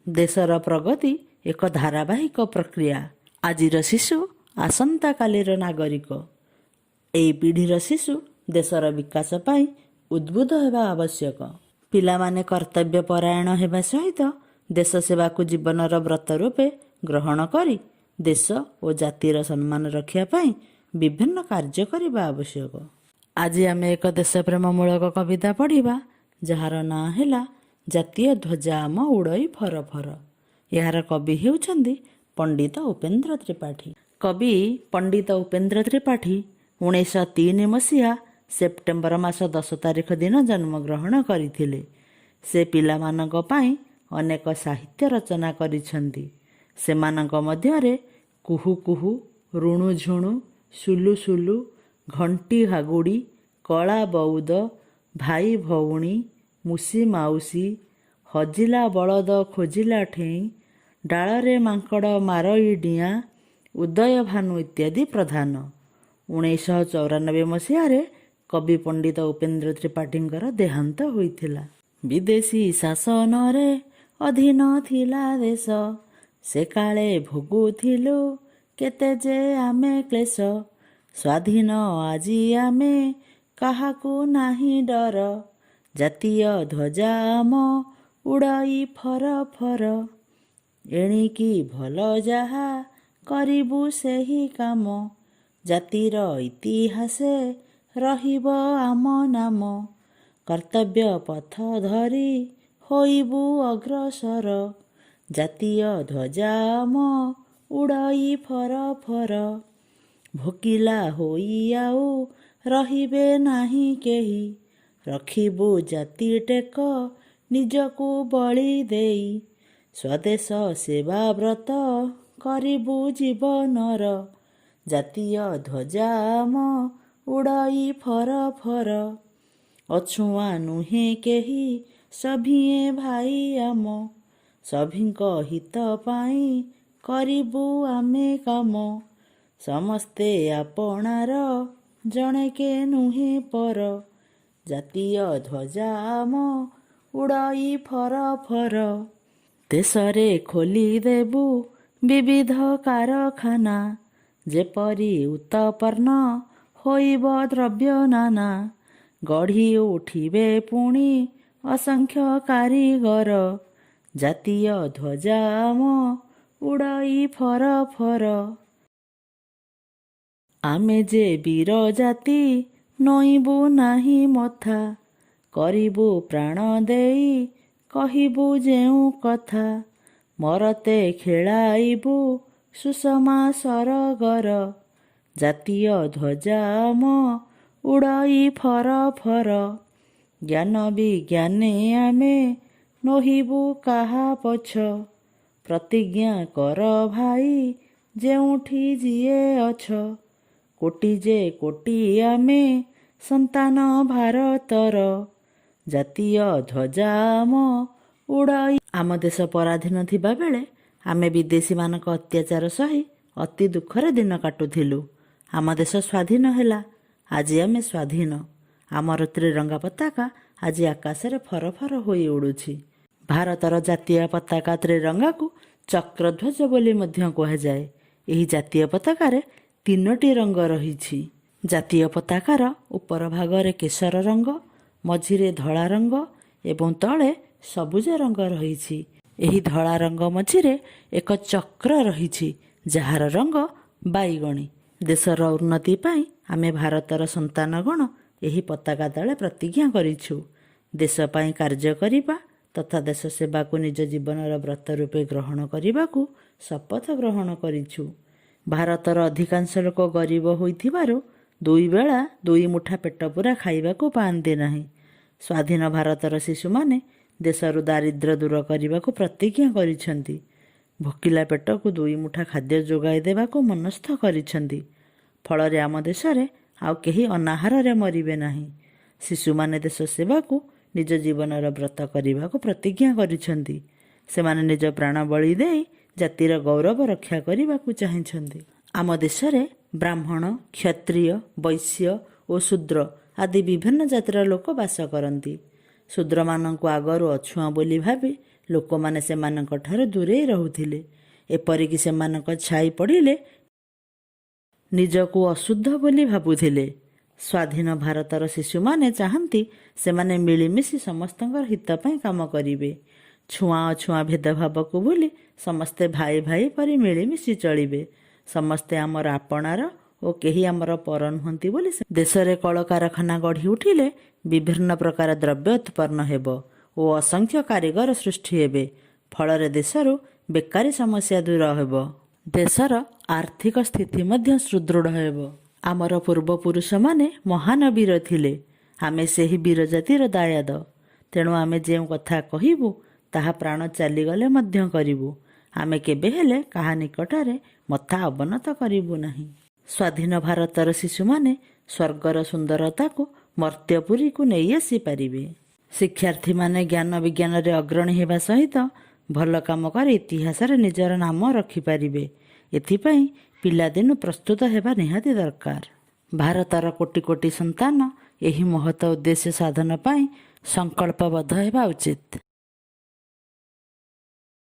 ଦେଶର ପ୍ରଗତି ଏକ ଧାରାବାହିକ ପ୍ରକ୍ରିୟା। ଆଜିର ଶିଶୁ ଆସନ୍ତାକାଲିର ନାଗରିକ। ଏହି ପିଢ଼ିର ଶିଶୁ ଦେଶର ବିକାଶ ପାଇଁ ଉଦ୍ବୁଦ୍ଧ ହେବା ଆବଶ୍ୟକ। ପିଲାମାନେ କର୍ତ୍ତବ୍ୟ ପରାୟଣ ହେବା ସହିତ ଦେଶ ସେବାକୁ ଜୀବନର ବ୍ରତ ରୂପେ ଗ୍ରହଣ କରି ଦେଶ ଓ ଜାତିର ସମ୍ମାନ ରଖିବା ପାଇଁ ବିଭିନ୍ନ କାର୍ଯ୍ୟ କରିବା ଆବଶ୍ୟକ। ଆଜି ଆମେ ଏକ ଦେଶପ୍ରେମମୂଳକ କବିତା ପଢ଼ିବା, ଯାହାର ନାଁ ହେଲା "ଜାତୀୟ ଧ୍ୱଜା ଆମ ଉଡ଼ଇ ଫର ଫର"। ଏହାର କବି ହେଉଛନ୍ତି ପଣ୍ଡିତ ଉପେନ୍ଦ୍ର ତ୍ରିପାଠୀ। କବି ପଣ୍ଡିତ ଉପେନ୍ଦ୍ର ତ୍ରିପାଠୀ 1903 ମସିହା ସେପ୍ଟେମ୍ବର ମାସ 10 ତାରିଖ ଦିନ ଜନ୍ମଗ୍ରହଣ କରିଥିଲେ। ସେ ପିଲାମାନଙ୍କ ପାଇଁ ଅନେକ ସାହିତ୍ୟ ରଚନା କରିଛନ୍ତି। ସେମାନଙ୍କ ମଧ୍ୟରେ କୁହୁ କୁହୁ, ରୁଣୁ ଝୁଣୁ, ସୁଲୁ ସୁଲୁ, ଘଣ୍ଟି ହାଗୁଡ଼ି, କଳା ବଉଦ, ଭାଇ ଭଉଣୀ, ମୁସି ମାଉସୀ, ହଜିଲା ବଳଦ ଖୋଜିଲା ଠେଇଁ, ଡାଳରେ ମାଙ୍କଡ଼ ମାରଇ ଡିଆଁ, ଉଦୟଭାନୁ ଇତ୍ୟାଦି ପ୍ରଧାନ। 1994 ମସିହାରେ କବି ପଣ୍ଡିତ ଉପେନ୍ଦ୍ର ତ୍ରିପାଠୀଙ୍କର ଦେହାନ୍ତ ହୋଇଥିଲା। ବିଦେଶୀ ଶାସନରେ ଅଧୀନ ଥିଲା ଦେଶ, ସେ କାଳେ ଭୋଗୁଥିଲୁ କେତେ ଯେ ଆମେ କ୍ଲେଶ। ସ୍ୱାଧୀନ ଆଜି ଆମେ, କାହାକୁ ନାହିଁ ଡର, ଜାତୀୟ ଧ୍ୱଜା ଆମ ଉଡ଼ଇ ଫର ଫର। ଏଣିକି ଭଲ ଯାହା କରିବୁ ସେହି କାମ, ଜାତିର ଇତିହାସେ ରହିବ ଆମ ନାମ। କର୍ତ୍ତବ୍ୟ ପଥ ଧରି ହୋଇବୁ ଅଗ୍ରସର, ଜାତୀୟ ଧ୍ୱଜା ଆମ ଉଡ଼ଇ ଫର ଫର। ଭୋକିଲା ହୋଇ ଆଉ ରହିବେ ନାହିଁ କେହି, ରଖିବୁ ଜାତି ଟେକ ନିଜକୁ ବଳି ଦେଇ। ସ୍ୱଦେଶ ସେବା ବ୍ରତ କରିବୁ ଜୀବନର, ଜାତୀୟ ଧ୍ୱଜା ଆମ ଉଡ଼ଇ ଫର ଫର। ଅଛୁଆଁ ନୁହେଁ କେହି, ସଭିଏଁ ଭାଇ ଆମ, ସଭିଙ୍କ ହିତ ପାଇଁ କରିବୁ ଆମେ କାମ। ସମସ୍ତେ ଆପଣାର, ଜଣେକେ ନୁହେଁ ପର, ଜାତୀୟ ଧ୍ୱଜା ଆମ ଉଡ଼ଇ ଫର ଫର। ଦେଶରେ ଖୋଲିଦେବୁ ବିବିଧ କାରଖାନା, ଯେପରି ଉତ୍ପନ୍ନ ହୋଇବ ଦ୍ରବ୍ୟ ନାନା। ଗଢ଼ି ଉଠିବେ ପୁଣି ଅସଂଖ୍ୟ କାରିଗର, ଜାତୀୟ ଧ୍ୱଜା ଆମ ଉଡ଼ଇ ଫର ଫର। ଆମେ ଯେ ବୀର ଜାତି, ନଇଁବୁ ନାହିଁ ମଥା, କରିବୁ ପ୍ରାଣ ଦେଇ କହିବୁ ଯେଉଁ କଥା। ମରତେ ଖେଳାଇବୁ ସୁଷମା ସରଗର, ଜାତୀୟ ଧ୍ୱଜା ଆମ ଉଡ଼ଇ ଫର ଫର। ଜ୍ଞାନ ବିଜ୍ଞାନେ ଆମେ ନୋହିବୁ କାହା ପଛ, ପ୍ରତିଜ୍ଞା କର ଭାଇ ଯେଉଁଠି ଯିଏ ଅଛ। କୋଟି ଯେ କୋଟି ଆମେ ସନ୍ତାନ ଭାରତର, ଜାତୀୟ ଧ୍ୱଜା ଆମ ଉଡ଼ଇ। ଆମ ଦେଶ ପରାଧୀନ ଥିବାବେଳେ ଆମେ ବିଦେଶୀମାନଙ୍କ ଅତ୍ୟାଚାର ସହି ଅତି ଦୁଃଖରେ ଦିନ କାଟୁଥିଲୁ। ଆମ ଦେଶ ସ୍ୱାଧୀନ ହେଲା। ଆଜି ଆମେ ସ୍ୱାଧୀନ। ଆମର ତ୍ରିରଙ୍ଗା ପତାକା ଆଜି ଆକାଶରେ ଫର ଫର ହୋଇ ଉଡ଼ୁଛି। ଭାରତର ଜାତୀୟ ପତାକା ତ୍ରିରଙ୍ଗାକୁ ଚକ୍ରଧ୍ୱଜ ବୋଲି ମଧ୍ୟ କୁହାଯାଏ। ଏହି ଜାତୀୟ ପତାକାରେ ତିନୋଟି ରଙ୍ଗ ରହିଛି। ଜାତୀୟ ପତାକାର ଉପର ଭାଗରେ କେଶର ରଙ୍ଗ, ମଝିରେ ଧଳା ରଙ୍ଗ ଏବଂ ତଳେ ସବୁଜ ରଙ୍ଗ ରହିଛି। ଏହି ଧଳା ରଙ୍ଗ ମଝିରେ ଏକ ଚକ୍ର ରହିଛି, ଯାହାର ରଙ୍ଗ ବାଇଗଣୀ। ଦେଶର ଉନ୍ନତି ପାଇଁ ଆମେ ଭାରତର ସନ୍ତାନଗଣ ଏହି ପତାକା ତଳେ ପ୍ରତିଜ୍ଞା କରିଛୁ। ଦେଶ ପାଇଁ କାର୍ଯ୍ୟ କରିବା ତଥା ଦେଶ ସେବାକୁ ନିଜ ଜୀବନର ବ୍ରତ ରୂପେ ଗ୍ରହଣ କରିବାକୁ ଶପଥ ଗ୍ରହଣ କରିଛୁ। ଭାରତର ଅଧିକାଂଶ ଲୋକ ଗରିବ ହୋଇଥିବାରୁ ଦୁଇ ବେଳା ଦୁଇ ମୁଠା ପେଟ ପୂରା ଖାଇବାକୁ ପାଆନ୍ତି ନାହିଁ। ସ୍ୱାଧୀନ ଭାରତର ଶିଶୁମାନେ ଦେଶରୁ ଦାରିଦ୍ର୍ୟ ଦୂର କରିବାକୁ ପ୍ରତିଜ୍ଞା କରିଛନ୍ତି। ଭୋକିଲା ପେଟକୁ ଦୁଇ ମୁଠା ଖାଦ୍ୟ ଯୋଗାଇ ଦେବାକୁ ମନସ୍ଥ କରିଛନ୍ତି। ଫଳରେ ଆମ ଦେଶରେ ଆଉ କେହି ଅନାହାରରେ ମରିବେ ନାହିଁ। ଶିଶୁମାନେ ଦେଶ ସେବାକୁ ନିଜ ଜୀବନର ବ୍ରତ କରିବାକୁ ପ୍ରତିଜ୍ଞା କରିଛନ୍ତି। ସେମାନେ ନିଜ ପ୍ରାଣ ବଳି ଦେଇ ଜାତିର ଗୌରବ ରକ୍ଷା କରିବାକୁ ଚାହିଁଛନ୍ତି। ଆମ ଦେଶରେ ବ୍ରାହ୍ମଣ, କ୍ଷତ୍ରିୟ, ବୈଶ୍ୟ ଓ ଶୂଦ୍ର ଆଦି ବିଭିନ୍ନ ଜାତିର ଲୋକ ବାସ କରନ୍ତି। ଶୂଦ୍ରମାନଙ୍କୁ ଆଗରୁ ଅଛୁଆଁ ବୋଲି ଭାବି ଲୋକମାନେ ସେମାନଙ୍କଠାରୁ ଦୂରେଇ ରହୁଥିଲେ। ଏପରିକି ସେମାନଙ୍କ ଛାଇ ପଡ଼ିଲେ ନିଜକୁ ଅଶୁଦ୍ଧ ବୋଲି ଭାବୁଥିଲେ। ସ୍ୱାଧୀନ ଭାରତର ଶିଶୁମାନେ ଚାହାନ୍ତି, ସେମାନେ ମିଳିମିଶି ସମସ୍ତଙ୍କର ହିତ ପାଇଁ କାମ କରିବେ। ଛୁଆଁ ଅଛୁଆଁ ଭେଦଭାବକୁ ଭୁଲି ସମସ୍ତେ ଭାଇ ଭାଇ ପରି ମିଳିମିଶି ଚଳିବେ। ସମସ୍ତେ ଆମର ଆପଣାର ଓ କେହି ଆମର ପର ନୁହନ୍ତି ବୋଲି। ଦେଶରେ କଳକାରଖାନା ଗଢ଼ି ଉଠିଲେ ବିଭିନ୍ନ ପ୍ରକାର ଦ୍ରବ୍ୟ ଉତ୍ପନ୍ନ ହେବ ଓ ଅସଂଖ୍ୟ କାରିଗର ସୃଷ୍ଟି ହେବେ। ଫଳରେ ଦେଶରୁ ବେକାରୀ ସମସ୍ୟା ଦୂର ହେବ। ଦେଶର ଆର୍ଥିକ ସ୍ଥିତି ମଧ୍ୟ ସୁଦୃଢ଼ ହେବ। ଆମର ପୂର୍ବପୁରୁଷମାନେ ମହାନ ବୀର ଥିଲେ। ଆମେ ସେହି ବୀର ଜାତିର ଦାୟାଦ। ତେଣୁ ଆମେ ଯେଉଁ କଥା କହିବୁ, ତାହା ପ୍ରାଣ ଚାଲିଗଲେ ମଧ୍ୟ କରିବୁ। ଆମେ କେବେ ହେଲେ କାହା ନିକଟରେ ମଥା ଅବନତ କରିବୁ ନାହିଁ। ସ୍ୱାଧୀନ ଭାରତର ଶିଶୁମାନେ ସ୍ୱର୍ଗର ସୁନ୍ଦରତାକୁ ମର୍ତ୍ତ୍ୟପୁରୀକୁ ନେଇ ଆସିପାରିବେ। ଶିକ୍ଷାର୍ଥୀମାନେ ଜ୍ଞାନ ବିଜ୍ଞାନରେ ଅଗ୍ରଣୀ ହେବା ସହିତ ଭଲ କାମ କରି ଇତିହାସରେ ନିଜର ନାମ ରଖିପାରିବେ। ଏଥିପାଇଁ ପିଲାଦିନୁ ପ୍ରସ୍ତୁତ ହେବା ନିହାତି ଦରକାର। ଭାରତର କୋଟି କୋଟି ସନ୍ତାନ ଏହି ମହତ ଉଦ୍ଦେଶ୍ୟ ସାଧନ ପାଇଁ ସଂକଳ୍ପବଦ୍ଧ ହେବା ଉଚିତ।